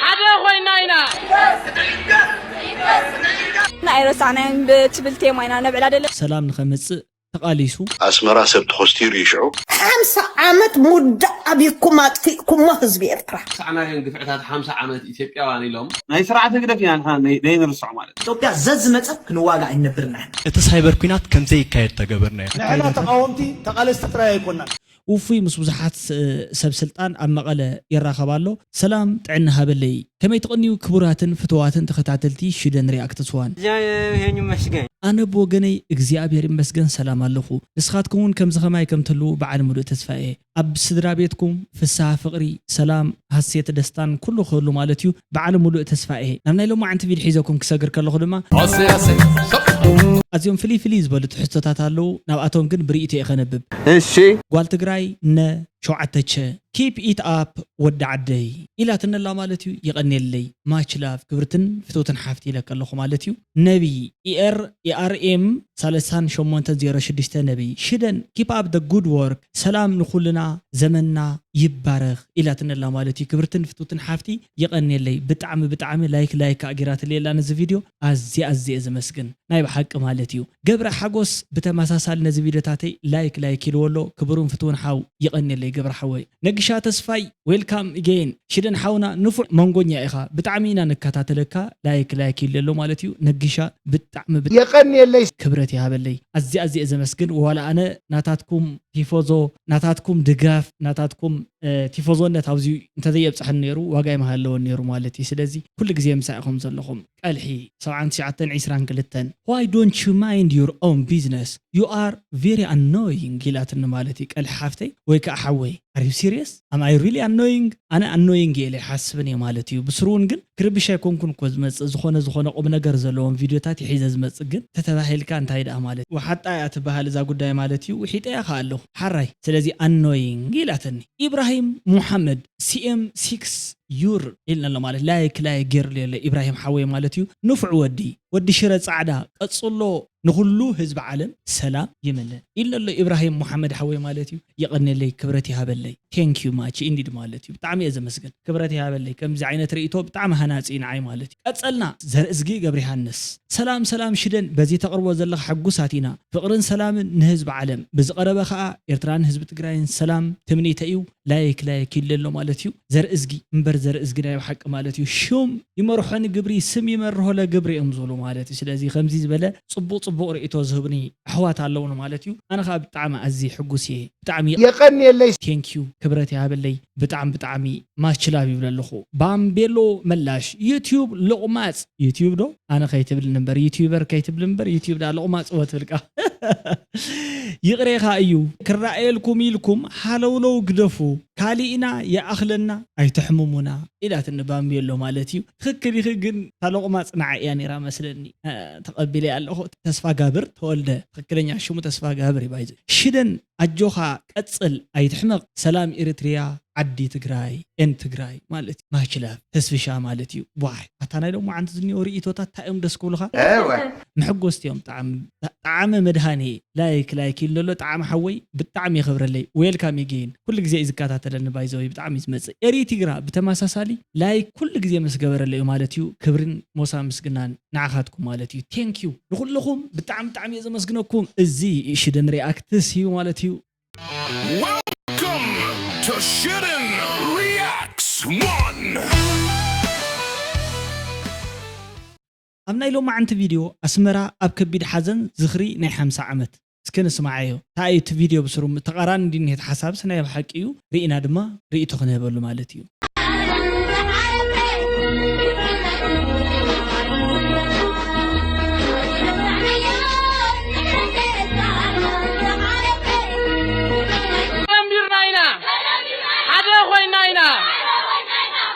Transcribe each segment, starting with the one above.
ሓደ ኮይና ኢና። ኣይረሳዕናዮን ብትብል ቴማ ኢና ነብዕላ ደለ ሰላም ንኸምፅእ ተቓሊሱ። ኣስመራ ሰብ ተኾስቲሩ እዩ ሽዑ። ሓምሳ ዓመት ሙዳ ኣቢኩም ኣጥፊእኩሞ ህዝቢ ኤርትራ። ሳዕናዮን ግፍዕታት ሓምሳ ዓመት ኢትዮጵያውያን ኢሎም። ናይ ስርዓት ህግደፍ ኢና ንሕና ነይ- ነይንርስዖ ማለት እዩ። ኢትዮጵያ ዘዝመፀ ክንዋጋ ኣይንነብርና እቲ ሳይበር ኲናት ከምዘይካየድ ተገበርናዮ። ንሕና ተቃወምቲ ተቃለስቲ ጥራይ ኣይኮናን። ውፉይ ምስ ብዙሓት ስ- ሰብ ስልጣን ኣብ መቐለ ይራኸብ ኣሎ። ሰላም ጥዕና ሃበለይ። ከመይ ትቕንዩ ክቡራትን ፍትዋትን ተኸታተልቲ ሽደን ሪኣክትስ ዋን። እግዚኣብሔር ይመስገን። ኣነ ብወገነይ እግዚኣብሔር ይመስገን ሰላም ኣለኹ። ንስኻትኩም እውን ከምዚ ኸማይ ከም ትህልዉ በዓል ሙሉእ ተስፋ እየ። ኣብ ስድራ ቤትኩም ፍስሃ ፍቕሪ ሰላም ሃሴት ደስታን ኩሉ ክህሉ ማለት እዩ በዓል ሙሉእ ተስፋ እየ። ናብ ናይ ሎማዓንቲ ቪድ ሒዘኩም ክሰግር ከለኹ ድማ ኣዝዮም ፍልይ ፍልይ ዝበሉ ትሕዝቶታት ኣለዉ። ናብኣቶም ግን ብርእይቶ እየ ከነብብ። እሺ ጓል ትግራይ ነ ሸውዓተ ቸ keep it up ወዲ ዓደይ ኢላትነላ ማለት እዩ። የቐኔለይ much love ክብርትን ፍትውትን ሓፍቲ ኢለካ ኣለኹ ማለት እዩ። ነቢ ER ERM ሰላሳ ሸሞንተ ዜሮ ሽዱሽተ ነቢ ሽደን keep up the good work ሰላም ንኹልና ዘመንና ይባረኽ ኢላትነላ ማለት እዩ። ክብርትን ፍትውትን ሓፍቲ የቐኔለይ ብጣዕሚ ብጣዕሚ ላይክ ላይክ ኣጊራትለየላ ነዚ ቪድዮ ኣዝየ ኣዝየ ዘመስግን። ናይ ብሓቂ ማለት እዩ። ገብረ ሓጎስ ብተመሳሳሊ ነዚ ቪድዮታተይ ላይክ ላይክ ኢልዎ ኣሎ። ክቡርን ፍትውን ሓው ይቐንየለይ ገብረ ሓወይ። ነግሻ ተስፋይ welcome again። ሽደን ሓውና ንፉዕ መንጎኛ ኢኻ ብጣዕሚ ኢና ንከታተለካ ላይክ ላይክ ኢለ ኣሎ ማለት እዩ። ነግሻ ብጣዕሚ ብጣዕሚ የቐንየለይ። ክብረት ይሃበለይ። ኣዝየ ኣዝየ ዘመስግን ዋላ ኣነ ናታትኩም ቲፎዞ ናታትኩም ድጋፍ ናታትኩም ቲፎዞነት ኣብዚ እንተዘየብፅሐኒ ነይሩ ዋጋ ይመሃለወን ነይሩ ማለት እዩ። ስለዚ ኩሉ ግዜ ምሳኢኹም ዘለኹም ቀልሒ ሰብዓን ትሽዓተን ዒስራን ክልተን Why don't you mind your own business? You are very annoying ኢላትኒ ማለት እዩ ቀልሒ ሓፍተይ ወይ ከዓ ሓወይ። Are you serious? Am I really annoying? ኣነ ኣኖይንግ እየ ኢለ ይሓስብን እየ ማለት እዩ። ብስሩ እውን ግን ክርብሽ ኣይኮንኩን እኮ ዝመፅእ ዝኾነ ዝኾነ ቁም ነገር ዘለዎም ቪድዮታት ይሒዘ ዝመፅእ ግን ተተባሂልካ እንታይ ደኣ ማለት እዩ። ውሓጣ እያ ትበሃል እዛ ጉዳይ ማለት እዩ። ውሒጠያ ከዓ ኣለኹ ሓራይ። ስለዚ ኣኖይንግ ኢላትኒ። ኢብራሂም ሙሓመድ ሲኤም ሲክስ ዩር ኢልና ኣሎ ማለት ላይክ ላይክ ገይርሉ ኣሎ ኢብራሂም ሓወይ ማለት እዩ። ንፉዕ ወዲ ወዲ ሽረ ፃዕዳ ቀፅሎ ንኩሉ ህዝቢ ዓለም ሰላም ይምነ ኢልና ኣሎ ኢብራሂም ሙሓመድ ሓወይ ማለት እዩ። የቐንየለይ ክብረት ይሃበለይ thank you much indeed ማለት እዩ። ብጣዕሚ እየ ዘመስግን ክብረት ይሃበለይ። ከምዚ ዓይነት ርእይቶ ብጣዕሚ ሃናፂ እዩ ንዓይ ማለት እዩ። ቀፀልና ዘርእዝጊ ገብረ ዮሃንስ ሰላም ሰላም ሽደን በዚ ተቕርቦ ዘለኻ ሕጉሳት ኢና። ፍቕርን ሰላምን ንህዝቢ ዓለም ብዝቐረበ ከዓ ኤርትራን ህዝቢ ትግራይን ሰላም ትምኒተ እዩ። ላይክ ላይክ ይለ ኣሎ ማለት እዩ። ዘርእዝጊ እምበር ዘርእዝጊ ናይ ብሓቂ ማለት እዩ። ሽም ይመርሖ ንግብሪ ስም ይመርሆ ለግብሪ እዮም ዝብሉ ማለት እዩ። ስለዚ ከምዚ ዝበለ ፅቡቕ ፅቡቕ ርእይቶ ዝህብኒ ኣሕዋት ኣለውኒ ማለት እዩ። ኣነ ከዓ ብጣዕሚ ኣዝየ ሕጉስ እየ። ብጣዕሚ የቐንየለይ። ቴንኪዩ ክብረት ይሃበለይ። ብጣዕሚ ብጣዕሚ ማችላብ ይብል ኣለኹ። ባምቤሎ መላሽ ዩትዩብ ሎቕማፅ ዩትዩብ ዶ ኣነ ከይትብል እምበር ዩትዩበር ከይትብል እምበር ዩትዩብ ዳ ሎቕማፅ ወትብል ቃ ይቕሬኻ እዩ ክረኣየልኩም ኢልኩም ሃለውለው ግደፉ ካሊእና ይኣኽለና ኣይተሕምሙና ኢላትኒ ባምቤሎ ማለት እዩ። ትኽክል ኢኺ ግን እታ ሎቕማፅ ንዓ እያ ነይራ መስለኒ ተቐቢለ ኣለኹ። ተስፋ ጋብር ተወልደ ትኽክለኛ ሽሙ ተስፋ ጋብር ይባይዘ ሽደን ኣጆኻ ቀጽል ኣይትሕመቕ ሰላም ኤሪትሪያ ዓዲ ትግራይ ኤን ትግራይ ማለት ማችላፍ ተስፍሻ ማለት እዩ። ዋይ ኣታ ናይ ሎማዓንቲ ዝኒኦ ርእይቶታት እንታይ እዮም ደስ ክብሉኻ? መሐጎስቲ እዮም። ጣዕሚ መድሃኔ ላይክ ላይክ ኢሉ ኣሎ ጣዕሚ ሓወይ ብጣዕሚ የኽብረለይ ዌልካም ኢጌን ኩሉ ግዜ እዩ ዝከታተለኒ ባይዘወይ ብጣዕሚ እዩ ዝመፅእ ኤሪ ቲግራ ብተመሳሳሊ ላይክ ኩሉ ግዜ ምስ ገበረለይ እዩ ማለት እዩ። ክብርን ሞሳ ምስግናን ንዓኻትኩም ማለት እዩ። ቴንኪዩ ንኹልኹም ብጣዕሚ ብጣዕሚ እየ ዘመስግነኩም። እዚ ሽደን ሪኣክትስ እዩ ማለት እዩ። Welcome to Shiden Reacts One. ኣብ ናይ ሎማዓንቲ ቪድዮ ኣስመራ ኣብ ከቢድ ሓዘን ዝኽሪ ናይ ሓምሳ ዓመት እስኪ ንስማዓዮ። እንታይ እዩ እቲ ቪድዮ ብስሩ ተቓራኒ እንዲ እንሄት ሓሳብስ ናይ ብሓቂ እዩ ርኢና ድማ ርኢቶ ክንህበሉ ማለት እዩ። ተደሚርና ኢና ሓደ ኮይና ኢና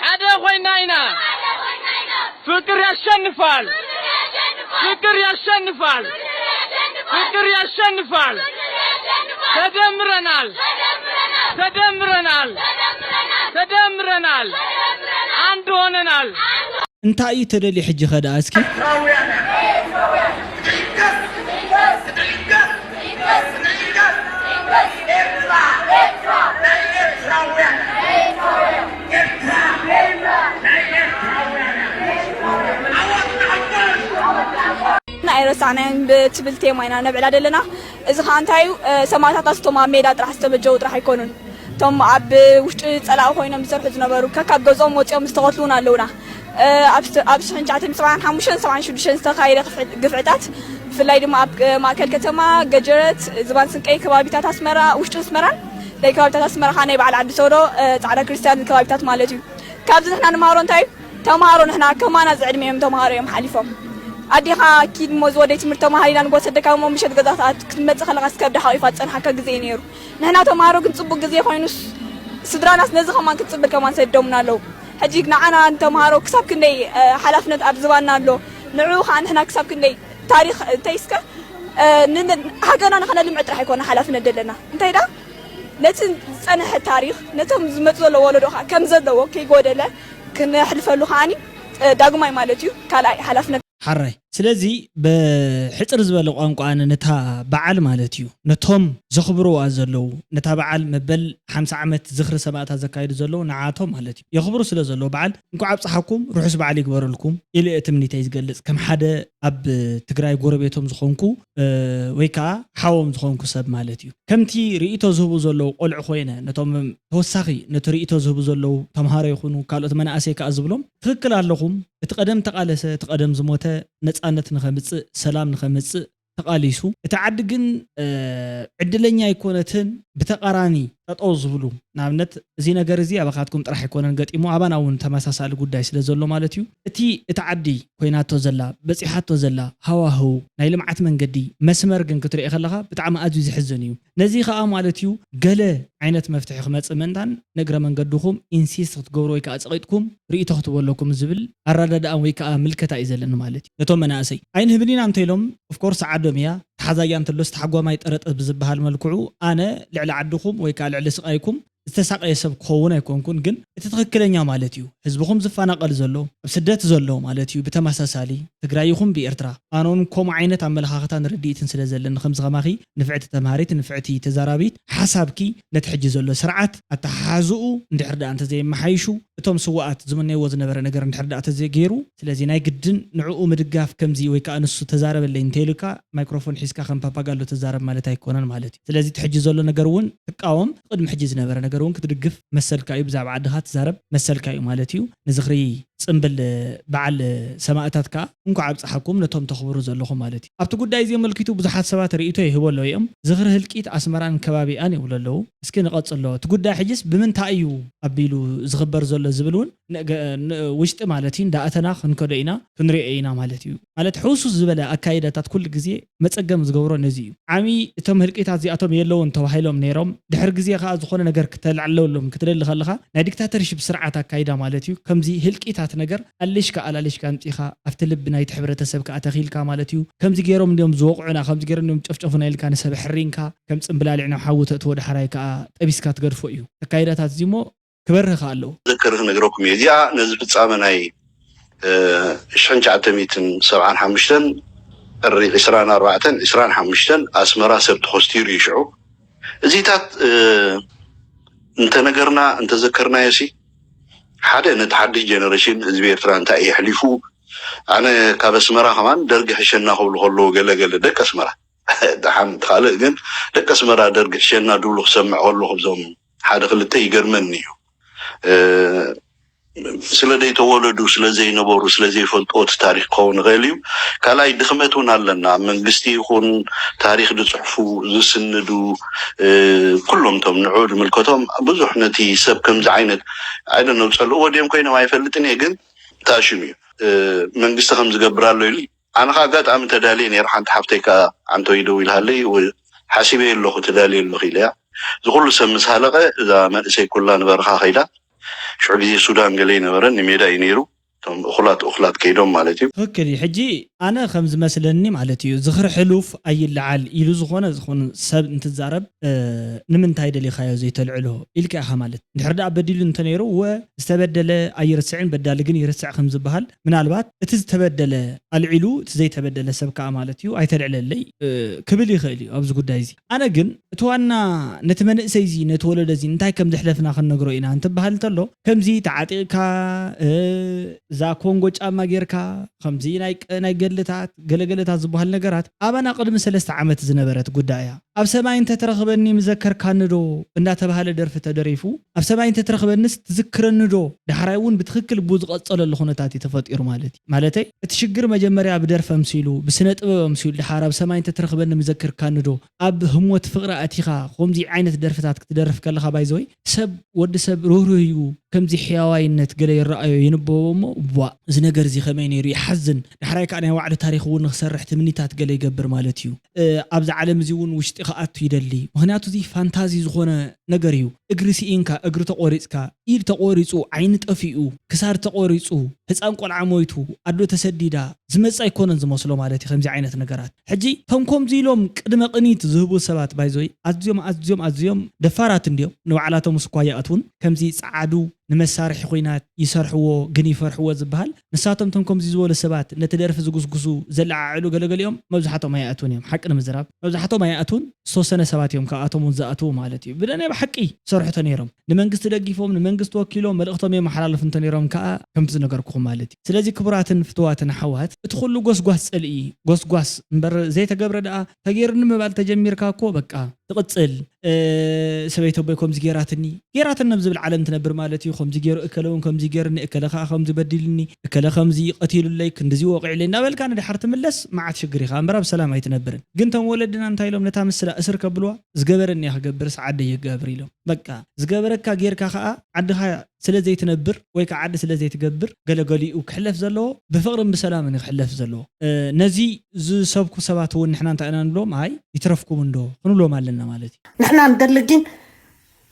ሓደ ኮይና ኢና ፍቅር ያሸንፋል ፍቅር ያሸንፋል ፍቅር ያሸንፋል ተደምረናል ተደምረናል ተደምረናል አንድ ሆነናል። እንታይ እዩ ተደልዩ ሕጂ ኸ ደኣ እስኪ? ጣዕናዮም ብትብል ቴማ ኢና ነብዕላ ዘለና። እዚ ከዓ እንታይ እዩ? ሰማእታታት እቶም ኣብ ሜዳ ጥራሕ ዝተበጀዉ ጥራሕ ኣይኮኑን። እቶም ኣብ ውሽጢ ፀላኢ ኮይኖም ዝሰርሑ ዝነበሩ፣ ከካብ ገዝኦም ወፂኦም ዝተኸትሉ እውን ኣለውና። ኣብ ሽሕን ትሽዓተ ሚእትን ሰብዓን ሓሙሽተን ሰብዓን ሽዱሽተን ዝተኻየደ ግፍዕታት፣ ብፍላይ ድማ ኣብ ማእከል ከተማ፣ ገጀረት፣ ዝባን ስንቀይ፣ ከባቢታት ኣስመራ፣ ውሽጢ ኣስመራን ናይ ከባቢታት ኣስመራ ከዓ ናይ በዓል ዓዲ ሶዶ፣ ፃዕዳ ክርስትያን ከባቢታት ማለት እዩ። ካብዚ ንሕና ንመሃሮ እንታይ እዩ? ተምሃሮ ንሕና ከማና ዝዕድመ እዮም ተምሃሮ እዮም ሓሊፎም። ኣዴኻ ኪድ እሞ ዝወደይ ትምህርቲ ተምሃር ኢላ ንጎሰደካ እሞ ምሸት ገዛ ክትመፅእ ከለኻ ስከብዳ ሓቂፋ ዝፀንሓካ ግዜ እዩ ነይሩ። ንሕና ተምሃሮ ግን ፅቡቅ ግዜ ኮይኑስ ስድራናስ ነዚ ከማን ክትፅብል ከማን ሰዲዶምና ኣለዉ። ሕጂ ንዓና ንተምሃሮ ክሳብ ክንደይ ሓላፍነት ኣብ ዝባና ኣሎ። ንዕኡ ከዓ ንሕና ክሳብ ክንደይ ታሪኽ እንተይስከ ሃገርና ንኸነልምዕ ጥራሕ ኣይኮነ ሓላፍነት ዘለና እንታይ ዳ ነቲ ዝጸንሐ ታሪኽ ነቶም ዝመጽእ ዘሎ ወለዶ ከዓ ከም ዘለዎ ከይጎደለ ክነሕልፈሉ ከዓኒ ዳግማይ ማለት እዩ ካልኣይ ሓላፍነት። ሓራይ ስለዚ ብሕጽር ዝበለ ቋንቋ ኣነ ነታ በዓል ማለት እዩ ነቶም ዘኽብርዋ ዘለዉ ነታ በዓል መበል ሓምሳ ዓመት ዝኽሪ ሰማእታት ዘካይዱ ዘለዉ ንዓቶም ማለት እዩ የኽብሩ ስለ ዘለዉ በዓል እንኳዕ ኣብፀሓኩም ርሑስ በዓል ይግበረልኩም ኢለ እየ ትምኒተይ ዝገልፅ ከም ሓደ ኣብ ትግራይ ጎረቤቶም ዝኾንኩ ወይ ከዓ ሓዎም ዝኾንኩ ሰብ ማለት እዩ። ከምቲ ርእይቶ ዝህቡ ዘለዉ ቆልዑ ኮይነ ነቶም ተወሳኺ ነቲ ርእይቶ ዝህቡ ዘለዉ ተምሃሮ ይኹኑ ካልኦት መናእሰይ ከዓ ዝብሎም ትኽክል ኣለኹም። እቲ ቀደም ተቓለሰ፣ እቲ ቀደም ዝሞተ ነፃነት ንኸምፅእ፣ ሰላም ንኸምፅእ ተቓሊሱ። እቲ ዓዲ ግን ዕድለኛ ኣይኮነትን። ብተቓራኒ ጠጠው ዝብሉ ንኣብነት እዚ ነገር እዚ ኣባኻትኩም ጥራሕ ኣይኮነን ገጢሙ ኣባና እውን ተመሳሳሊ ጉዳይ ስለ ዘሎ ማለት እዩ። እቲ እቲ ዓዲ ኮይናቶ ዘላ በፂሓቶ ዘላ ሃዋህው ናይ ልምዓት መንገዲ መስመር ግን ክትርኢ ከለኻ ብጣዕሚ ኣዝዩ ዘሕዝን እዩ። ነዚ ከዓ ማለት እዩ ገለ ዓይነት መፍትሒ ክመፅእ ምእንታን ንእግረ መንገድኹም ኢንሲስት ክትገብሩ ወይ ከዓ ፀቒጥኩም ርእይቶ ክትበለኩም ዝብል ኣረዳድኣን ወይ ከዓ ምልከታ እዩ ዘለኒ ማለት እዩ። ነቶም መናእሰይ ኣይንህብን ኢና እንተኢሎም ኦፍኮርስ ዓዶም እያ ተሓዛያ እንተሎስ ተሓጓማይ ጠረጠ ብዝበሃል መልክዑ ኣነ ልዕሊ ዓድኹም ወይ ከዓ ልዕሊ ስቓይኩም ዝተሳቐየ ሰብ ክኸውን ኣይኮንኩን፣ ግን እቲ ትኽክለኛ ማለት እዩ ህዝብኹም ዝፈናቐል ዘሎ ኣብ ስደት ዘሎ ማለት እዩ። ብተመሳሳሊ ትግራይ ይኹን ብኤርትራ ኣነ እውን ከምኡ ዓይነት ኣመለኻኽታን ርድኢትን ስለ ዘለኒ ከምዚ ከማኺ ንፍዕቲ ተምሃሪት ንፍዕቲ ተዛራቢት ሓሳብኪ ነቲ ሕጂ ዘሎ ስርዓት ኣተሓሕዝኡ እንድሕር ደኣ እንተዘየመሓይሹ እቶም ስውኣት ዝምነይዎ ዝነበረ ነገር እንድሕር ደኣ ተዘይገይሩ ስለዚ ናይ ግድን ንዕኡ ምድጋፍ ከምዚ ወይ ከዓ ንሱ ተዛረበለይ እንተይሉካ ማይክሮፎን ሒዝካ ከም ፓፓጋሎ ትዛረብ ማለት ኣይኮነን ማለት እዩ። ስለዚ እቲ ሕጂ ዘሎ ነገር እውን ትቃወም፣ እቲ ቅድሚ ሕጂ ዝነበረ ነገር እውን ክትድግፍ መሰልካ እዩ፣ ብዛዕባ ዓድኻ ትዛረብ መሰልካ እዩ ማለት እዩ። ንዝኽሪ ፅምብል በዓል ሰማእታት ከዓ እንኳዕ ኣብፀሓኩም ነቶም ተኽብሩ ዘለኹም ማለት እዩ። ኣብቲ ጉዳይ እዚ ኣመልኪቱ ብዙሓት ሰባት ርእይቶ ይህቡ ኣለዉ እዮም። ዝኽሪ ህልቂት ኣስመራን ከባቢኣን ይብሉ ኣለዉ። እስኪ ንቐፅሎ፣ እቲ ጉዳይ ሕጅስ ብምንታይ እዩ ኣቢሉ ዝኽበር ዘሎ ዝብል እውን ውሽጢ ማለት እዩ እንዳኣተና ክንከዶ ኢና ክንሪኦ ኢና ማለት እዩ። ማለት ሕውሱስ ዝበለ ኣካይዳታት ኩሉ ግዜ መፀገም ዝገብሮ ነዚ እዩ። ዓሚ እቶም ህልቂታት እዚኣቶም የለውን ተባሂሎም ነይሮም ድሕር ግዜ ከዓ ዝኾነ ነገር ክተላዕለሎም ክትደሊ ከለኻ ናይ ዲክታተርሽፕ ስርዓት ኣካይዳ ማለት እዩ። ከምዚ ህልቂታት ነገር ኣልሽካ ኣላልሽካ ኣምፂኻ ኣብቲ ልቢ ናይቲ ሕብረተሰብ ከዓ ተኺልካ ማለት እዩ። ከምዚ ገይሮም እንዲዮም ዝወቕዑና፣ ከምዚ ገይሮም እንዲዮም ጨፍጨፉና ኢልካ ንሰብ ኣሕሪንካ ከም ፅምብላሊዕ ናብ ሓዊ ተእትዎ ዳሕራይ ከዓ ጠቢስካ ትገድፎ እዩ ኣካይዳታት እዚ እሞ ክበርህ ከኣ ኣለዎ። ዘክር ክነግረኩም እየ። እዚኣ ነዚ ፍጻመ ናይ ሽሕን ትሽዓተ ሚእትን ሰብዓን ሓሙሽተን ጥሪ ዕስራን ኣርባዕተን ዕስራን ሓሙሽተን ኣስመራ ሰብ ተኾስቲሩ እዩ ሽዑ። እዚታት እንተነገርና እንተዘከርናዮ ሲ ሓደ ነቲ ሓድሽ ጀነሬሽን ህዝቢ ኤርትራ እንታይ እዩ ኣሕሊፉ ኣነ ካብ ኣስመራ ከማን ደርጊ ሕሸና ክብሉ ከለዉ ገለ ገለ ደቂ ኣስመራ ደሓን እቲ ካልእ ግን ደቂ ኣስመራ ደርጊ ሕሸና ድብሉ ክሰምዕ ከለኹ እዞም ሓደ ክልተ ይገርመኒ እዩ። ስለ ዘይተወለዱ ስለ ዘይነበሩ ስለ ዘይፈልጥዎ እቲ ታሪኽ ክኸውን ይኽእል እዩ። ካልኣይ ድኽመት እውን ኣለና። ኣብ መንግስቲ ይኹን ታሪኽ ዝፅሕፉ ዝስንዱ ኩሎም እቶም ንዑ ዝምልከቶም ብዙሕ ነቲ ሰብ ከምዚ ዓይነት ኣይደነው ፀልእዎ ድዮም ኮይኖም ኣይፈልጥን እየ ግን ተኣሽሙ እዩ። መንግስቲ ከም ዝገብር ኣሎ ኢሉ ኣነ ከ ኣጋጣሚ ተዳልየ ነይረ ሓንቲ ሓፍተይ ከኣ ዓንተወይ ደዊልሃለይ ሓሲበ ኣለኹ ተዳልየ ኣለኹ ኢለያ እዚ ኩሉ ሰብ ምስ ሃለቐ እዛ መንእሰይ ኩላ ንበረኻ ከይዳ ሽዑ ግዜ ሱዳን ገለ ይነበረ ንሜዳ እዩ ነይሩ እቶም እኹላት እኹላት ከይዶም ማለት እዩ። ትኽክል እዩ። ሕጂ ኣነ ከም ዝመስለኒ ማለት እዩ ዝኽሪ ሕሉፍ ኣይለዓል ኢሉ ዝኾነ ዝኾነ ሰብ እንትዛረብ ንምንታይ ደሊኻዮ ዘይተልዕሎ ኢልካ ኢኻ ማለት እንድሕር ደኣ በዲሉ እንተነይሩ እወ ዝተበደለ ኣይርስዕን በዳሊ ግን ይርስዕ ከም ዝበሃል ምናልባት እቲ ዝተበደለ ኣልዒሉ እቲ ዘይተበደለ ሰብ ከዓ ማለት እዩ ኣይተልዕለለይ ክብል ይኽእል እዩ ኣብዚ ጉዳይ እዚ ኣነ ግን እቲ ዋና ነቲ መንእሰይ እዚ ነቲ ወለዶ እዚ እንታይ ከም ዘሕለፍና ክንነግሮ ኢና እንትበሃል እንተሎ ከምዚ ተዓጢቕካ እዛ ኮንጎ ጫማ ጌርካ ከምዚ ናይ ገለታት ገለገለታት ዝበሃል ነገራት ኣባና ቅድሚ ሰለስተ ዓመት ዝነበረት ጉዳይ እያ። ኣብ ሰማይ እንተትረኽበኒ ምዘከርካኒ ዶ እንዳተባሃለ ደርፊ ተደሪፉ፣ ኣብ ሰማይ እንተትረኽበንስ ትዝክረኒ ዶ? ዳሕራይ እውን ብትኽክል ብኡ ዝቐጸለሉ ኩነታት እዩ ተፈጢሩ ማለት እዩ። ማለተይ እቲ ሽግር መጀመርያ ብደርፊ ኣምሲሉ፣ ብስነ ጥበብ ኣምሲሉ፣ ድሓር ኣብ ሰማይ እንተትረኽበኒ ምዘከርካኒ ዶ? ኣብ ህሞት ፍቕሪ ኣቲኻ ከምዚ ዓይነት ደርፍታት ክትደርፍ ከለኻ ባይዘወይ ሰብ ወዲ ሰብ ርህሩህ እዩ። ከምዚ ሕያዋይነት ገለ ይረኣዮ ይንበቦ እሞ ቧእ እዚ ነገር እዚ ከመይ ነይሩ ይሓዝን። ዳሕራይ ከዓ ናይ ባዕሉ ታሪክ እውን ንክሰርሕ ትምኒታት ገለ ይገብር ማለት እዩ። ኣብዛ ዓለም እዚ እውን ውሽጢ ክኣቱ ይደሊ። ምክንያቱ እዚ ፋንታዚ ዝኾነ ነገር እዩ። እግሪ ስኢንካ፣ እግሪ ተቆሪፅካ፣ ኢድ ተቆሪፁ፣ ዓይኒ ጠፊኡ፣ ክሳድ ተቆሪፁ፣ ህፃን ቆልዓ ሞይቱ፣ ኣዶ ተሰዲዳ ዝመፅ ኣይኮነን ዝመስሎ ማለት እዩ ከምዚ ዓይነት ነገራት። ሕጂ እቶም ከምዚ ኢሎም ቅድመ ቅኒት ዝህቡ ሰባት ባይዞይ ኣዝዮም ኣዝዮም ኣዝዮም ደፋራት እንዲዮም። ንባዕላቶም ስኳ ይኣትውን ከምዚ ፃዓዱ ንመሳርሒ ኩናት ይሰርሕዎ ግን ይፈርሕዎ ዝበሃል ንሳቶም እቶም ከምዚ ዝበሉ ሰባት ነቲ ደርፊ ዝጉስጉሱ ዘለዓዕሉ ገለገሊኦም መብዛሕቶም ኣይኣትውን እዮም። ሓቂ ንምዝራብ መብዛሕቶም ኣይኣትውን። ዝተወሰነ ሰባት እዮም ካብኣቶም እውን ዝኣትዉ ማለት እዩ። ብደናይ ብሓቂ ሰርሑ ተነይሮም ንመንግስቲ ደጊፎም ንመንግስቲ ወኪሎም መልእኽቶም የመሓላልፉ እንተነይሮም ከዓ ከምቲ ዝነገርኩኹም ማለት እዩ። ስለዚ ክቡራትን ፍትዋትን ኣሓዋት እቲ ኩሉ ጎስጓስ ፅልኢ ጎስጓስ እምበር ዘይተገብረ ደኣ ተገይሩኒ ምባል ተጀሚርካ እኮ በቃ ትቕፅል። ሰበይተ ኣቦይ ከምዚ ገይራትኒ ገይራትኒ ኣብ ዝብል ዓለም ትነብር ማለት እዩ። ከምዚ ገይሩ እከለ እውን ከምዚ ገይርኒ እከለ ከዓ ከምዚ በዲልኒ እከለ ከምዚ ቀቲሉለይ ክንድዚ ወቂዕለይ እናበልካ ንድሓር ትምለስ መዓት ሽግር ኢኻ እምበር ኣብ ሰላም ኣይትነብርን። ግን እቶም ወለድና እንታይ ኢሎም ነታ ምስላ እስር ከብልዋ ዝገበረኒ እያ ክገብርስ ዓደይ ይገብር ኢሎም። በቃ ዝገበረካ ጌርካ ከዓ ዓድኻ ስለ ዘይትነብር ወይ ከዓ ዓዲ ስለ ዘይትገብር ገለገሊኡ ክሕለፍ ዘለዎ ብፍቕርን ብሰላምን እዩ ክሕለፍ ዘለዎ። ነዚ ዝሰብኩ ሰባት እውን ንሕና እንታይ ኢና ንብሎም? ኣይ ይትረፍኩም እንዶ ክንብሎም ኣለና ማለት እዩ። ንሕና ንደሊ ግን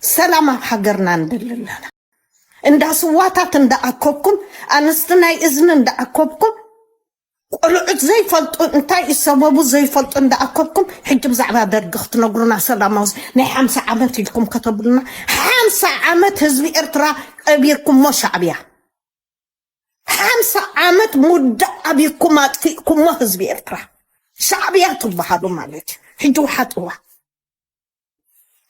ሰላም ኣብ ሃገርና ንደሊ ኣለና። እንዳ ስዋታት እንዳኣከብኩም ኣንስቲ ናይ እዝኒ እንዳኣከብኩም ቆልዑት ዘይፈልጡ እንታይ እዩ ሰበቡ ዘይፈልጡ እንዳኣከብኩም ሕጂ ብዛዕባ ደርጊ ክትነግሩና ሰላማዊ ናይ ሓምሳ ዓመት ኢልኩም ከተብሉና ሓምሳ ዓመት ህዝቢ ኤርትራ ቀቢርኩሞ ሻዕብያ ሓምሳ ዓመት ሙዳ ኣቢኩም ኣጥፊእኩሞ ህዝቢ ኤርትራ ሻዕብያ ትበሃሉ ማለት እዩ። ሕጂ ውሓጥዋ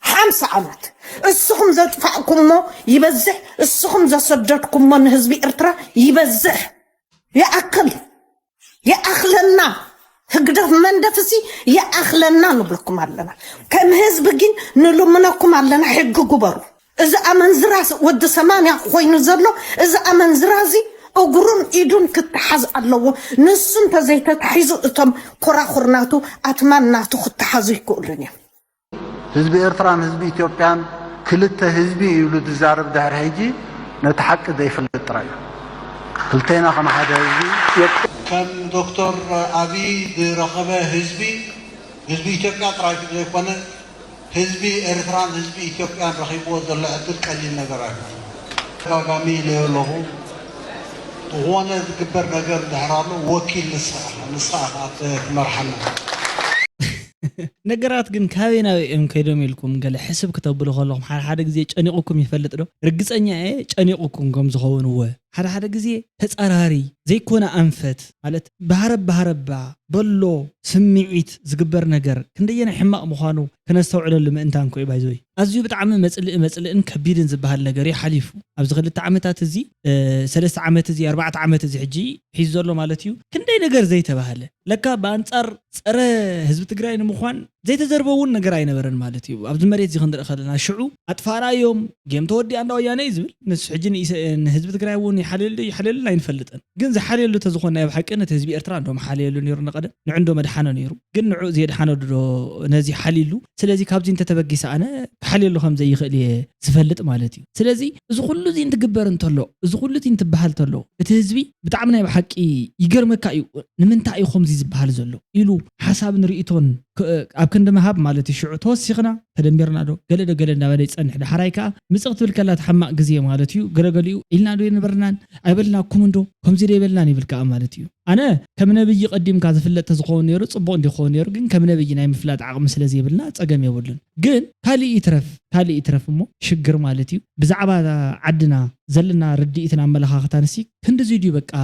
ሓምሳ ዓመት እስኹም ዘጥፋእኩሞ ይበዝሕ፣ እስኹም ዘሰደድኩሞ ንህዝቢ ኤርትራ ይበዝሕ። ይኣክል ይኣኽለና ህግደፍ መንደፍሲ ይኣኽለና ንብለኩም ኣለና። ከም ህዝቢ ግን ንልምነኩም ኣለና ሕጊ ግበሩ። እዚ ኣመንዝራ ወዲ ሰማንያ ኮይኑ ዘሎ እዚ ኣመንዝራ እዚ እግሩን ኢዱን ክተሓዝ ኣለዎ። ንሱ እንተዘይተታሒዙ እቶም ኮራኹር ናቱ ኣትማን ናቱ ክተሓዙ ይክእሉን እዮም። ህዝቢ ኤርትራን ህዝቢ ኢትዮጵያን ክልተ ህዝቢ እዩ ኢሉ ዝዛረብ ድሕሪ ሕጂ ነቲ ሓቂ ዘይፈልጥ ጥራይ እዩ። ክልቴና ከም ሓደ ህዝቢ የጥ- ከም ዶክተር ኣብይ ዝረኸበ ህዝቢ ህዝቢ ኢትዮጵያ ጥራይ ዘይኮነ ህዝቢ ኤርትራን ህዝቢ ኢትዮጵያን ረኺብዎ ዘሎ ዕድል ቀሊል ነገር ኣይኮነን። ተደጋጋሚ ኢለዮ ኣለኹ ዝኾነ ዝግበር ነገር እንድሕር ኣሎ ወኪል ንስኻ ኢኻ ንስኻ ኢኻ ትመርሓና። ነገራት ግን ካበይ ናበይ እዮም ከይዶም ኢልኩም ገለ ሕስብ ክተብሉ ከለኹም ሓደ ሓደ ግዜ ጨኒቑኩም ይፈልጥ ዶ? ርግፀኛ እየ ጨኒቑኩም ከም ዝኸውን እወ ሓደ ሓደ ግዜ ተፃራሪ ዘይኮነ ኣንፈት ማለት ብሃረብ ብሃረባ በሎ ስምዒት ዝግበር ነገር ክንደየናይ ሕማቕ ምዃኑ ከነስተውዕለሉ ምእንታን ኮዩ ባይዘወይ ኣዝዩ ብጣዕሚ መፅልኢ መፅልእን ከቢድን ዝበሃል ነገር እዩ ሓሊፉ ኣብዚ ክልተ ዓመታት እዚ ሰለስተ ዓመት እዚ ኣርባዕተ ዓመት እዚ ሕጂ ሒዙ ዘሎ ማለት እዩ ክንደይ ነገር ዘይተባህለ ለካ ብኣንፃር ፀረ ህዝቢ ትግራይ ንምዃን ዘይተዘርበ እውን ነገር ኣይነበረን ማለት እዩ ኣብዚ መሬት እዚ ክንርኢ ከለና ሽዑ ኣጥፋእናዮም ጌም ተወዲኣ እንዳ ወያነ እዩ ዝብል ንሱ ሕጂ ንህዝቢ ትግራይ እውን ይሓልየሉ ይሓልየሉን ኣይንፈልጥን ግን ዝሓልየሉ ተዝኾን ናይ ብሓቂ ነቲ ህዝቢ ኤርትራ እንዶ መሓለየሉ ነይሩ ንቐደም ንዑ እንዶ መድሓኖ ነይሩ ግን ንዑ ዘየድሓነሉ ዶ ነዚ ሓልዩሉ ስለዚ ካብዚ እንተተበጊሰ ኣነ ክሓልየሉ ከም ዘይኽእል እየ ዝፈልጥ ማለት እዩ ስለዚ እዚ ኩሉ እዚ እንትግበር እንተሎ እዚ ኩሉ እዚ እንትበሃል ተሎ እቲ ህዝቢ ብጣዕሚ ናይ ብሓቂ ይገርመካ እዩ ንምንታይ እዩ ከምዚ ዝበሃል ዘሎ ኢሉ ሓሳብን ርእይቶን ኣብ ክንዲ ምሃብ ማለት እዩ ሽዑ ተወሲኽና ተደሚርና ዶ ገለ ዶ ገለ እናበለ ይፀንሕ ዳሕራይ ከዓ ምፅቕ ትብል ከላ እቲ ሓማቕ ግዜ ማለት እዩ ገለገሊኡ ኢልና ዶ የነበርናን ኣይበልናኩምን ዶ ከምዚ ዶ ይበልናን ይብል ከዓ ማለት እዩ ኣነ ከም ነብይ ቀዲምካ ዝፍለጥ ተዝኸውን ነይሩ ፅቡቕ እንዲኸውን ነይሩ ግን ከም ነብይ ናይ ምፍላጥ ዓቕሚ ስለ ዘይብልና ፀገም የብሉን ግን ካሊእ ይትረፍ ካሊእ ይትረፍ እሞ ሽግር ማለት እዩ ብዛዕባ ዓድና ዘለና ርድኢትን ኣመለኻኽታንሲ ክንድዚ ድዩ በቃ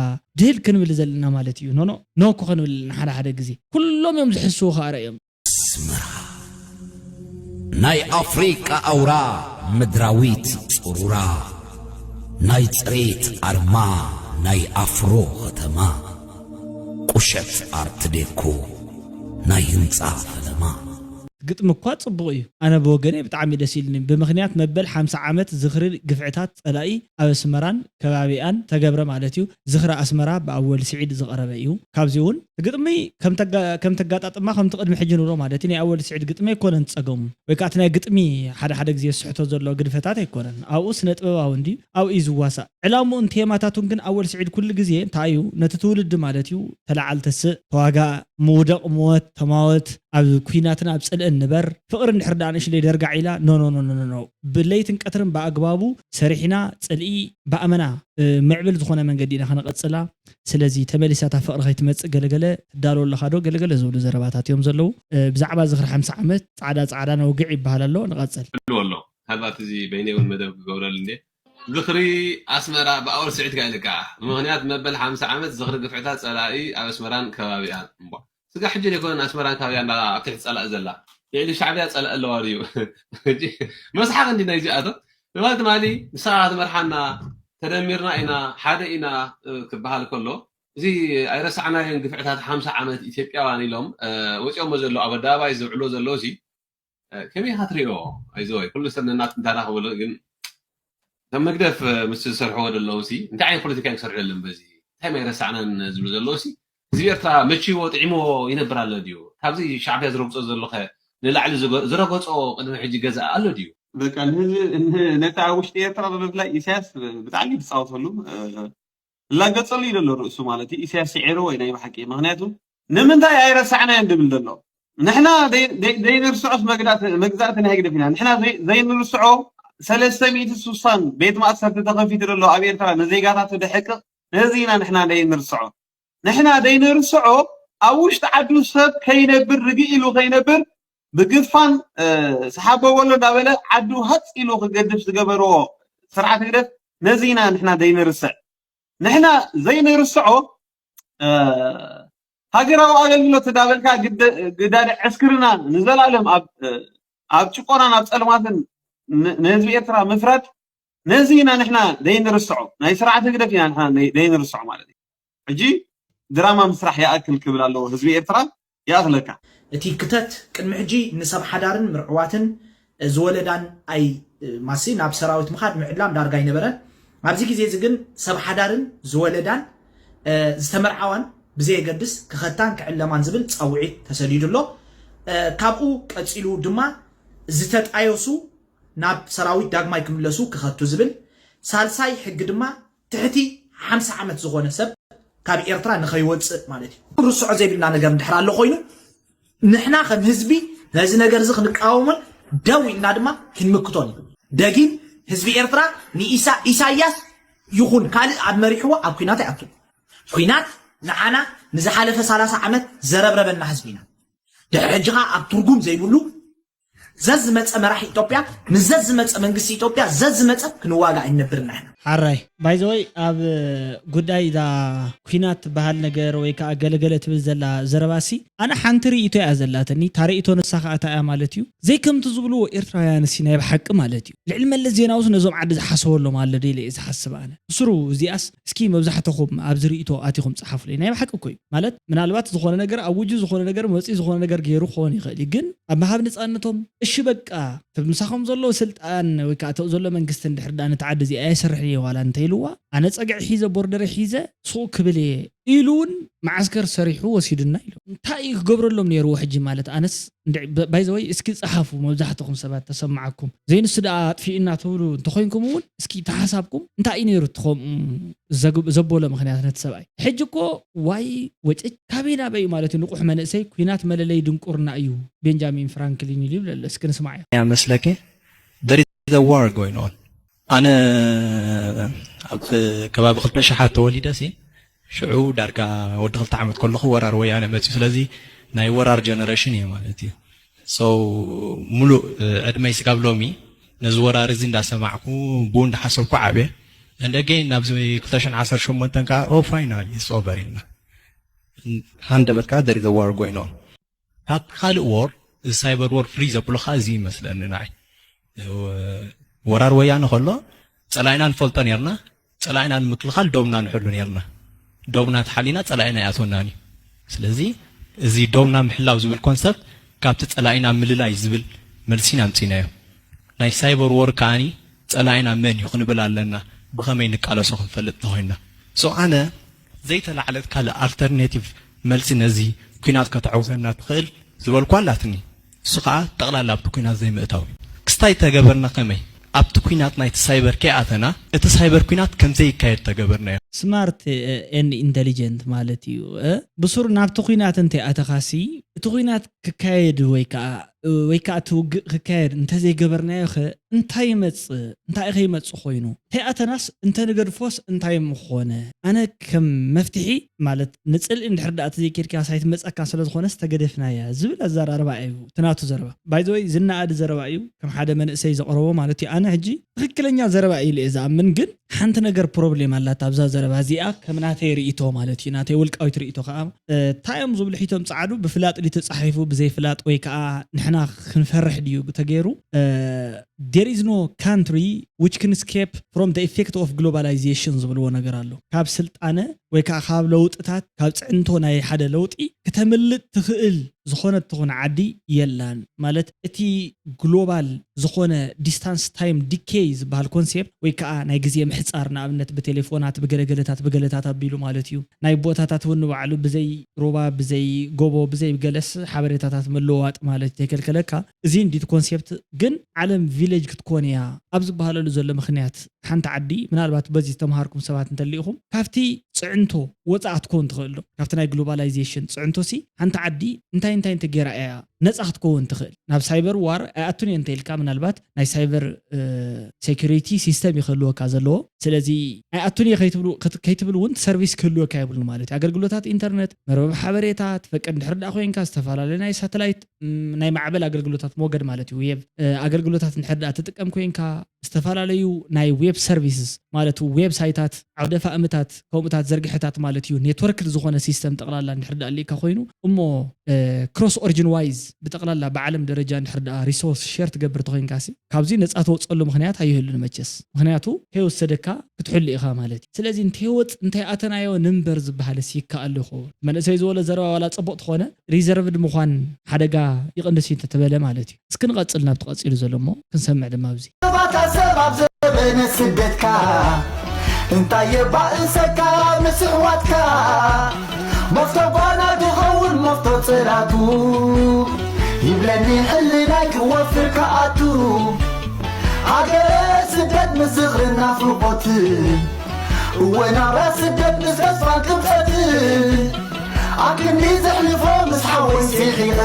ድህል ክንብል ዘለና ማለት እዩ ኖኖ ኖ እኮ ክንብል ኣለና ሓደ ሓደ ግዜ ኩሎም እዮም ዝሕስዉ ከኣ ረእዮም ኣስመራ ናይ ኣፍሪቃ ኣውራ ምድራዊት ጽሩራ ናይ ጽሬት ኣርማ ናይ ኣፍሮ ኸተማ ቁሸት ኣርት ዴኮ ናይ ህንፃ ፈለማ። ግጥሚ እኳ ጽቡቕ እዩ። ኣነ ብወገነይ ብጣዕሚ ደስ ኢልኒ። ብምኽንያት መበል ሓምሳ ዓመት ዝኽሪ ግፍዕታት ጸላኢ ኣብ ኣስመራን ከባቢኣን ተገብረ ማለት እዩ። ዝኽሪ ኣስመራ ብኣወል ስዒድ ዝቐረበ እዩ። ካብዚ እውን እቲ ግጥሚ ከም ተጋ- ከም ተጋጣጥማ ከምቲ ቅድሚ ሕጂ ንብሎ ማለት እዩ ናይ ኣወል ስዒድ ግጥሚ ኣይኮነን ጸገሙ፣ ወይ ከዓ እቲ ናይ ግጥሚ ሓደ ሓደ ግዜ ዝስሕቶ ዘሎ ግድፈታት ኣይኮነን። ኣብኡ ስነ ጥበባዊ እንድዩ ኣብኡ እዩ ዝዋሳእ። ዕላምኡን ቴማታቱን ግን ኣወል ስዒድ ኩሉ ግዜ እንታይ እዩ ነቲ ትውልዲ ማለት እዩ ተለዓል ተስእ ተዋጋእ ምውደቕ ምወት ተማወት ኣብ ኩናትን ኣብ ጽልእን ንበር ፍቕሪ እንድሕር ደኣ ንእሽለይ ደርጋዕ ኢላ ኖ ኖ ኖ ኖ ኖ ብለይትን ቀትርን ብኣግባቡ ሰሪሕና ጽልኢ ብኣመና ምዕብል ዝኾነ መንገዲ ኢና ከነቐጽላ። ስለዚ ተመሊሳ እታ ፍቕሪ ከይትመጽእ ገለገለ ትዳሎ ኣለኻ ዶ ገለገለ ዝብሉ ዘረባታት እዮም ዘለዉ። ብዛዕባ ዝኽሪ ሓምሳ ዓመት ጻዕዳ ጻዕዳ ነውግዕ ይበሃል ኣሎ። ንቐጽል። ይብሉ ኣሎ። ምናልባት እዚ በይነይ እውን መደብ ክገብረሉ እንዴ ዝኽሪ ኣስመራ ብኣወል ስዒድ ከኣ ኢልካ ብምኽንያት መበል ሓምሳ ዓመት ዝኽሪ ግፍዕታት ጸላኢ ኣብ ኣስመራን ከባቢኣን እምቧ ስጋ ሕጂ ዘይኮነን ኣስመራን ከባቢኣን ዳ ኣብ ትሕቲ ጸላኢ ዘላ ልዕሊ ሻዕብያ ጸላኢ ኣለዋ ድዩ ሕጂ መስሓቕ እንዲ ናይ እዚኣቶም ትማሊ ትማሊ ንስኻ ክትመርሓና ተደሚርና ኢና ሓደ ኢና ክበሃል ከሎ እዚ ኣይረሳዕናዮን ግፍዕታት ሓምሳ ዓመት ኢትዮጵያውያን ኢሎም ወፂኦሞ ዘለዉ ኣብ ኣደባባይ ዘውዕሎ ዘለዉ ሲ ከመይ ኢኻ ትሪኦ? ኣይዞ ኩሉ ሰብ ነናት እንታና ክበሎ ግን ከም መግደፍ ምስ ዝሰርሕዎ ዘለዉ ሲ እንታይ ዓይነት ፖለቲካ እዮም ክሰርሑ የለን በዚ እንታይ ማይ ረሳዕናን ዝብሉ ዘለዉ ሲ ህዝቢ ኤርትራ መችዎ ጥዒምዎ ይነብር ኣሎ ድዩ? ካብዚ ሻዕብያ ዝረግጾ ዘሎ ከ ንላዕሊ ዝረገጾ ቅድሚ ሕጂ ገዛ ኣሎ ድዩ? በቃ ነቲ ኣብ ውሽጢ ኤርትራ ዘሎ ብፍላይ ኢሳያስ ብጣዕሚ ዝፃወተሉ ላገጸሉ እዩ ዘሎ ርእሱ ማለት እዩ ኢሳያስ ስዒርዎ እዩ ናይ ብሓቂ ምክንያቱ ንምንታይ ኣይረሳዕናዮን ድብል ዘሎ ንሕና ዘይንርስዖስ መግዛእቲ ናይ ህግደፍ ኢና ንሕና ዘይንርስዖ ሰለስተ ሚእቲ ስሳን ቤት ማእሰርቲ ተኸፊቱ ዘሎ ኣብ ኤርትራ ንዜጋታቱ ደሕቅቕ ነዚ ኢና ንሕና ዘይንርስዖ ንሕና ዘይንርስዖ ኣብ ውሽጢ ዓዱ ሰብ ከይነብር ርግእ ኢሉ ከይነብር ብግፋን ሰሓበ ወሎ እንዳበለ ዓዱ ሃፅ ኢሉ ክገድፍ ዝገበርዎ ስርዓት ህግደፍ ነዚ ኢና ንሕና ዘይንርስዕ ንሕና ዘይንርስዖ ሃገራዊ ኣገልግሎት እንዳበልካ ግዳዲ ዕስክርና ንዘላለም ኣብ ጭቆናን ኣብ ፀልማትን ንህዝቢ ኤርትራ ምፍራድ ነዚ ኢና ንሕና ዘይንርስዖ ናይ ስርዓት ህግደፍ ኢና ንሕና ዘይንርስዖ ማለት እዩ ሕጂ ድራማ ምስራሕ ይኣክል ክብል ኣለዎ ህዝቢ ኤርትራ ይኣኽለካ። እቲ ክተት ቅድሚ ሕጂ ንሰብ ሓዳርን ምርዕዋትን ዝወለዳን ኣይ ማሲ ናብ ሰራዊት ምኻድ ምዕላም ዳርጋ ኣይነበረን። ኣብዚ ግዜ እዚ ግን ሰብ ሓዳርን ዝወለዳን ዝተመርዓዋን ብዘየገድስ ክኸታን ክዕለማን ዝብል ፃውዒት ተሰዲዱ ኣሎ። ካብኡ ቀፂሉ ድማ ዝተጣየሱ ናብ ሰራዊት ዳግማይ ክምለሱ ክኸቱ ዝብል ሳልሳይ ሕጊ ድማ ትሕቲ ሓምሳ ዓመት ዝኾነ ሰብ ካብ ኤርትራ ንኸይወፅእ ማለት እዩ። ክንርስዖ ዘይብልና ነገር እንድሕር ኣሎ ኮይኑ ንሕና ከም ህዝቢ ነዚ ነገር እዚ ክንቃወሞን ደው ኢልና ድማ ክንምክቶን እዩ። ደጊም ህዝቢ ኤርትራ ንኢሳ ኢሳያስ ይኹን ካልእ ኣብ መሪሕዎ ኣብ ኩናት ኣይኣቱን። ኩናት ንዓና ንዝሓለፈ ሰላሳ ዓመት ዘረብረበና ህዝቢ ኢና። ድሕሪ ሕጂ ኸኣ ኣብ ትርጉም ዘይብሉ ዘዝመፀ መራሒ ኢትዮጵያ ምስ ዘዝመፀ መንግስቲ ኢትዮጵያ ዘዝመፀ ክንዋጋእ ኣይንነብርና ኢና። ሓራይ ባይዘወይ ኣብ ጉዳይ እዛ ኩናት ትበሃል ነገር ወይ ከዓ ገለገለ ትብል ዘላ ዘረባሲ ኣነ ሓንቲ ርእይቶ እያ ዘላትኒ። እታ ርእይቶ ንሳ ከዓ እንታይ እያ ማለት እዩ? ዘይከምቲ ዝብልዎ ኤርትራውያንሲ ናይ ብሓቂ ማለት እዩ። ልዕሊ መለስ ዜናውስ ነዞም ዓዲ ዝሓሰበሎም ኣሎ ዶ ኢለ እየ ዝሓስብ ኣነ። ብስሩ እዚኣስ እስኪ መብዛሕትኹም ኣብዚ ርእይቶ ኣቲኹም ፀሓፉለይ። ናይ ብሓቂ እኮ እዩ ማለት ምናልባት ዝኾነ ነገር ኣውጁ ዝኾነ ነገር መፂኡ ዝኾነ ነገር ገይሩ ክኸውን ይኽእል እዩ። ግን ኣብ ምሃብ ነፃነቶም እሺ በቃ እቲ ምሳኹም ዘሎ ስልጣን ወይ ከዓ እቲ ዘሎ መንግስቲ እንድሕር ዳኣ ነቲ ዓዲ እዚኣ ኣይሰርሕን እየ ዋላ እንተኢልዋ ኣነ ፀግዒ ሒዘ ቦርደረ ሒዘ ሱቕ ክብል እየ ኢሉ እውን መዓስከር ሰሪሑ ወሲዱና ኢሉ እንታይ እዩ ክገብረሎም ነይርዎ ሕጂ ማለት ኣነስ ባይዘወይ እስኪ ፀሓፉ መብዛሕትኹም ሰባት ተሰማዓኩም ዘይንሱ ደኣ ኣጥፊእና ትብሉ እንተኮይንኩም እውን እስኪ ተሓሳብኩም እንታይ እዩ ነይሩ እቲ ከምኡ ዘበሎ ምክንያት ነቲ ሰብኣይ ሕጂ እኮ ዋይ ወጭጭ ካበይ ናበይ እዩ ማለት እዩ ንቁሕ መንእሰይ ኩናት መለለይ ድንቁርና እዩ ቤንጃሚን ፍራንክሊን ኢሉ ይብል ኣሎ እስኪ ንስማዓዮ መስለኪ there is a war going on ኣነ ኣብ ከባቢ ክልተ ሽሓት ተወሊደ ሲ ሽዑ ዳርጋ ወዲ ክልተ ዓመት ከለኹ ወራር ወያነ መፅዩ ስለዚ ናይ ወራር ጀነሬሽን እየ ማለት እዩ so ሙሉእ ዕድመይ ስጋብ ሎሚ ነዚ ወራር እዚ እንዳሰማዕኩ ብኡ እንዳሓሰብኩ ዓብየ and again ናብዚ ክልተ ሽሕን ዓሰርተ ሸሞንተን ከዓ oh finally it's over ኢልና ሃንደበት ከዓ there is a war going on ካብ ካልእ war እዚ cyber warfare ዘብሎ ከዓ እዚ ይመስለኒ ንዓይ ወራር ወያነ ከሎ ፀላኢና ንፈልጦ ነርና ፀላኢና ንምክልኻል ዶብና ንሕሉ ነርና ዶብና ተሓሊና ፀላኢና ይኣትወናን እዩ ስለዚ እዚ ዶብና ምሕላው ዝብል ኮንሰፕት ካብቲ ጸላኢና ምልላይ ዝብል መልሲ ኢና ኣምጺእናዮ። ናይ ሳይበር ዎር ከኣኒ ጸላኢና መን እዩ ክንብል ኣለና፣ ብኸመይ ንቃለሶ ክንፈልጥ ተኾይንና። ሶ ኣነ ዘይተላዕለት ካልእ ኣልተርኔቲቭ መልሲ ነዚ ኲናት ከተዕውተና ትኽእል ዝበልኳ ኣላትኒ። እሱ ኸዓ ጠቕላላ ኣብቲ ኲናት ዘይምእታው እዩ። ክስታይ ተገበርና ከመይ? ኣብቲ ኲናት ናይቲ ሳይበር ከይኣተና እቲ ሳይበር ኲናት ከም ዘይካየድ ተገበርናዮ። ስማርት ኤን ኢንተሊጀንት ማለት እዩ። ብሱር ናብቲ ኲናት እንተይኣተኻሲ እቲ ኲናት ክካየድ ወይ ከዓ ወይ ከዓ እቲ ውግእ ክካየድ እንተዘይገበርናዮ ኸ እንታይ ይመፅእ? እንታይ ከ ይመፅእ ኮይኑ? እንተይኣተናስ እንተንገድፎስ እንታይ ምኾነ? ኣነ ከም መፍትሒ ማለት ንፅልኢ እንድሕር ደኣ ተዘይኬድካ ሳይት መፀካ ስለዝኾነ ዝተገደፍናያ ዝብል ኣዘራርባ እዩ እቲ ናቱ ዘረባ። ባይዘወይ ዝነኣድ ዘረባ እዩ ከም ሓደ መንእሰይ ዘቕረቦ ማለት እዩ። ኣነ ሕጂ ትኽክለኛ ዘረባ እዩ ኢለ እየ ዝኣምን፣ ግን ሓንቲ ነገር ፕሮብሌም ኣላት ኣብዛ ዘረባ እዚኣ ከም ናተይ ርእይቶ ማለት እዩ፣ ናተይ ውልቃዊት ርእይቶ ከዓ እንታይ እዮም ዝብሉ ሒቶም ፃዕዱ ብፍላጥ ድዩ ተፃሒፉ ብዘይፍላጥ ወይ ከዓ ንሕና ክንፈርሕ ድዩ ተገይሩ? There is no country which can escape from the effect of globalization ዝብልዎ ነገር ኣሎ። ካብ ስልጣነ ወይ ከዓ ካብ ለውጥታት ካብ ፅዕንቶ ናይ ሓደ ለውጢ ክተምልጥ ትኽእል ዝኾነት ትኹን ዓዲ የላን። ማለት እቲ ግሎባል ዝኾነ ዲስታንስ ታይም ዲኬይ ዝበሃል ኮንሴፕት ወይ ከዓ ናይ ግዜ ምሕፃር ንኣብነት ብቴሌፎናት ብገለገለታት ብገለታት ኣቢሉ ማለት እዩ። ናይ ቦታታት እውን ንባዕሉ ብዘይ ሩባ ብዘይ ጎቦ ብዘይ ገለስ ሓበሬታታት ምልውዋጥ ማለት ዘይከልከለካ እዚ እንዲት ኮንሴፕት ግን ዓለም ቪሌጅ ክትኮን እያ ኣብ ዝበሃለሉ ዘሎ ምክንያት ሓንቲ ዓዲ ምናልባት በዚ ዝተምሃርኩም ሰባት እንተሊኢኹም ካብቲ ፅዕንቶ ወፃእ ክትከውን ትኽእል ዶ ካብቲ ናይ ግሎባላይዜሽን ፅዕንቶ ሲ ሓንቲ ዓዲ እንታይ እንታይ እንተገይራ እያ ነፃ ክትከውን ትኽእል ናብ ሳይበር ዋር ኣይኣቱን እየ እንተኢልካ ምናልባት ናይ ሳይበር ሴኩሪቲ ሲስተም ይክህልወካ ዘለዎ ስለዚ ኣይኣቱን እየ ከይትብል እውን ሰርቪስ ክህልወካ የብሉን ማለት እዩ ኣገልግሎታት ኢንተርነት መርበብ ሓበሬታ ትፈቅድ እንድሕር ዳ ኮይንካ ዝተፈላለዩ ናይ ሳተላይት ናይ ማዕበል ኣገልግሎታት ሞገድ ማለት እዩ ዌብ ኣገልግሎታት እንድሕር ዳ ትጥቀም ኮይንካ ዝተፈላለዩ ናይ ዌብ ሰርቪስስ ማለት ዌብ ሳይታት ዓውደ ፋእምታት ከምኡታት ዘርግሐታት ማለት እዩ ኔትወርክ ዝኾነ ሲስተም ጠቕላላ እንድሕር ዳ ኣሊእካ ኮይኑ እሞ ክሮስ ኦሪጅን ዋይዝ ብጠቕላላ ብዓለም ደረጃ እንድሕር ዳ ሪሶርስ ሼር ትገብር ተኮይንካ ሲ ካብዚ ነፃ ተወፀሉ ምክንያት ኣይህሉን መቸስ ምክንያቱ ከይወሰደካ ክትሕሉ ኢኻ ማለት እዩ ስለዚ እንተይወፅ እንተይኣተናዮ ንንበር ዝበሃል ሲ ይከኣል ይኸውን መንእሰይ ዝበሎ ዘረባ ዋላ ፅቡቅ ተኾነ ሪዘርቭድ ምኳን ሓደጋ ይቕንስ እዩ እንተተበለ ማለት እዩ እስኪ ንቐፅል ናብቲ ቀፂሉ ዘሎ እሞ ክንሰምዕ ድማ ኣብዚ ባታ ሰብ ኣብ ዘበነ ስደትካ እንታይ የባእሰካ ምስ ኣሕዋትካ መፍቶ ጓና ድኸውን መፍቶ ጽላቱ ይብለኒ ሕልናይ ክወፍር ክኣቱ ሃገረ ስደት ምስ ዝኽርን ናፍቆት እወ ናብራ ስደት ምስ ተስፋን ቅብጸት ኣብ ክንዲ ዘሕልፎ ምስ ሓወይ ስሒቐ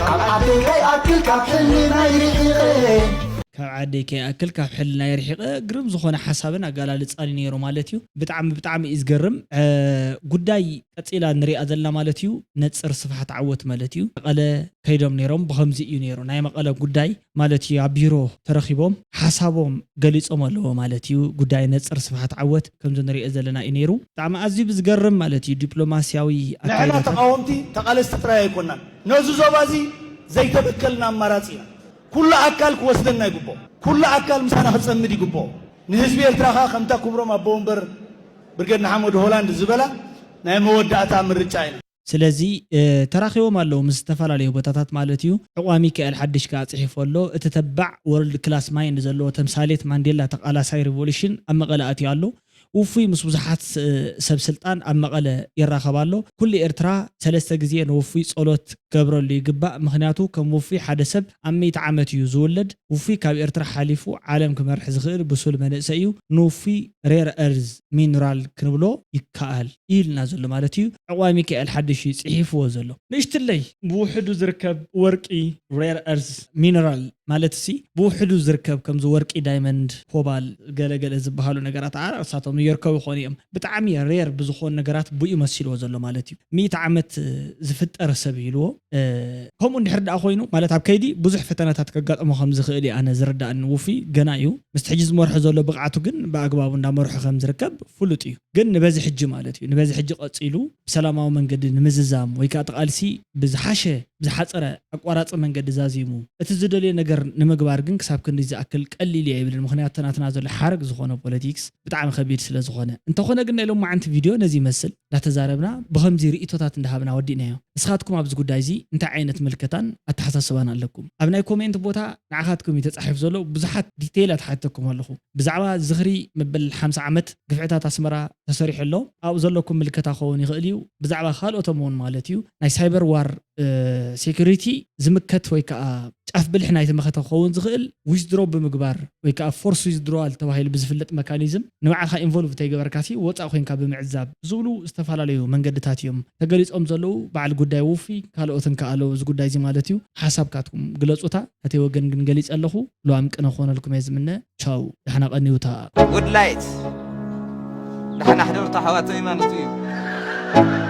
ካብ ዓደይ ከይኣክል ካብ ሕልናይ ርሒቐ ካብ ዓደይ ከይኣክል ካብ ሕልናይ ርሒቐ ግርም ዝኾነ ሓሳብን ኣገላልፃን እዩ ነይሩ ማለት እዩ። ብጣዕሚ ብጣዕሚ እዩ ዝገርም ጉዳይ ቀፂላ ንሪኣ ዘለና ማለት እዩ። ነፅር ስፍሓት ዓወት ማለት እዩ። መቐለ ከይዶም ነይሮም ብኸምዚ እዩ ነይሩ ናይ መቐለ ጉዳይ ማለት እዩ ኣብ ቢሮ ተረኺቦም ሓሳቦም ገሊፆም ኣለዎ ማለት እዩ። ጉዳይ ነፅር ስፍሓት ዓወት ከምዚ ንሪኦ ዘለና እዩ ነይሩ። ብጣዕሚ ኣዝዩ ብዝገርም ማለት እዩ ዲፕሎማስያዊ ንሕና ተቃወምቲ ተቃለስቲ ጥራይ ኣይኮናን። ነዚ ዞባ እዚ ዘይተበከልና ኣማራፂ ኢና። ኩሉ ኣካል ክወስደና ይግብኦ። ኩሉ ኣካል ምሳና ክፀምድ ይግብኦ። ንህዝቢ ኤርትራ ከዓ ከምታ ክብሮም ኣቦ ወንበር ብርጌድ ንሓመዱ ሆላንድ ዝበላ ናይ መወዳእታ ምርጫ ኢና። ስለዚ ተራኺቦም ኣለዉ ምስ ዝተፈላለዩ ቦታታት ማለት እዩ። ዕቑባ ሚካኤል ሓድሽ ከኣ ጽሒፉ ኣሎ። እቲ ተባዕ ወርልድ ክላስ ማይንድ ዘለዎ ተምሳሌት ማንዴላ ተቓላሳይ ሪቮሉሽን ኣብ መቐለ ኣትዩ ኣሎ። ውፉይ ምስ ብዙሓት ሰብ ስልጣን ኣብ መቐለ ይራኸብ ኣሎ። ኩሉ ኤርትራ ሰለስተ ግዜ ንውፉይ ጸሎት ክገብረሉ ይግባእ። ምኽንያቱ ከም ውፉይ ሓደ ሰብ ኣብ ሚእቲ ዓመት እዩ ዝውለድ። ውፉይ ካብ ኤርትራ ሓሊፉ ዓለም ክመርሕ ዝኽእል ብሱል መንእሰይ እዩ። ንውፉይ ሬር እርዝ ሚኑራል ክንብሎ ይከኣል እዩ ኢልና ዘሎ ማለት እዩ። ዕቑባ ሚካኤል ሓድሽ እዩ ጽሒፍዎ ዘሎ። ንእሽትለይ ብውሕዱ ዝርከብ ወርቂ ሬር እርዝ ሚነራል ማለት ሲ ብውሕዱ ዝርከብ ከምዚ ወርቂ ዳይመንድ ኮባል ገለገለ ዝበሃሉ ነገራት ኣረ እሳቶም ይርከቡ ይኾኑ እዮም ብጣዕሚ ሬር ብዝኾኑ ነገራት ብኡ መሲልዎ ዘሎ ማለት እዩ ሚእቲ ዓመት ዝፍጠር ሰብ ኢልዎ ከምኡ እንድሕር ደኣ ኮይኑ ማለት ኣብ ከይዲ ብዙሕ ፈተናታት ከጋጥሞ ከም ዝኽእል እዩ ኣነ ዝርዳእኒ ውፉይ ገና እዩ ምስቲ ሕጂ ዝመርሖ ዘሎ ብቕዓቱ ግን ብኣግባቡ እንዳመርሖ ከም ዝርከብ ፍሉጥ እዩ ግን ንበዚ ሕጂ ማለት እዩ ንበዚ ሕጂ ቀፂሉ ብሰላማዊ መንገዲ ንምዝዛም ወይ ከዓ እቲ ቃልሲ ብዝሓሸ ብዝሓፀረ ኣቋራፂ መንገዲ ዛዚሙ እቲ ዝደልዮ ነገር ንምግባር ግን ክሳብ ክንዲ ዝኣክል ቀሊል እዩ ኣይብልን ምክንያቱ ተናትና ዘሎ ሓረግ ዝኾነ ፖለቲክስ ብጣዕሚ ከቢድ ስለ ዝኾነ እንተኾነ ግን ናይ ሎማዓንቲ ቪድዮ ነዚ ይመስል እንዳተዛረብና ብኸምዚ ርእቶታት እንዳሃብና ወዲእናዮ። ንስኻትኩም ኣብዚ ጉዳይ እዚ እንታይ ዓይነት ምልከታን ኣተሓሳስባን ኣለኩም? ኣብ ናይ ኮሜንት ቦታ ንዓኻትኩም እዩ ተጻሒፉ ዘሎ። ብዙሓት ዲቴይላት ሓተኩም ኣለኹ። ብዛዕባ ዝኽሪ መበል ሓምሳ ዓመት ግፍዕታት ኣስመራ ተሰሪሑ ኣሎ። ኣብኡ ዘለኩም ምልከታ ክኸውን ይኽእል እዩ። ብዛዕባ ካልኦቶም እውን ማለት እዩ። ናይ ሳይበር ዋር ሴኩሪቲ ዝምከት ወይ ከዓ ጫፍ ብልሒ ናይቲ መኸተ ክኸውን ዝኽእል ዊዝድሮ ብምግባር ወይ ከዓ ፎርስ ዊዝድሮዋል ተባሂሉ ብዝፍለጥ መካኒዝም ንባዕልኻ ኢንቮልቭ ተይገበርካሲ ወፃእ ኮይንካ ብምዕዛብ ዝብሉ ዝተፈላለዩ መንገድታት እዮም ተገሊፆም ዘለዉ። በዓል ጉዳይ ውፉይ ካልኦትን ከኣለዉ እዚ ጉዳይ እዚ ማለት እዩ። ሓሳብካትኩም ግለፁታ። ነቲ ወገን ግን ገሊፀ ኣለኹ። ልዋም ቅነ ክኾነልኩም እየ ዝምነ። ቻው፣ ዳሕና ቀንዩታ። ጉድ ላይት ዳሕና ሕደርታ ሓዋተይ ማለት እዩ።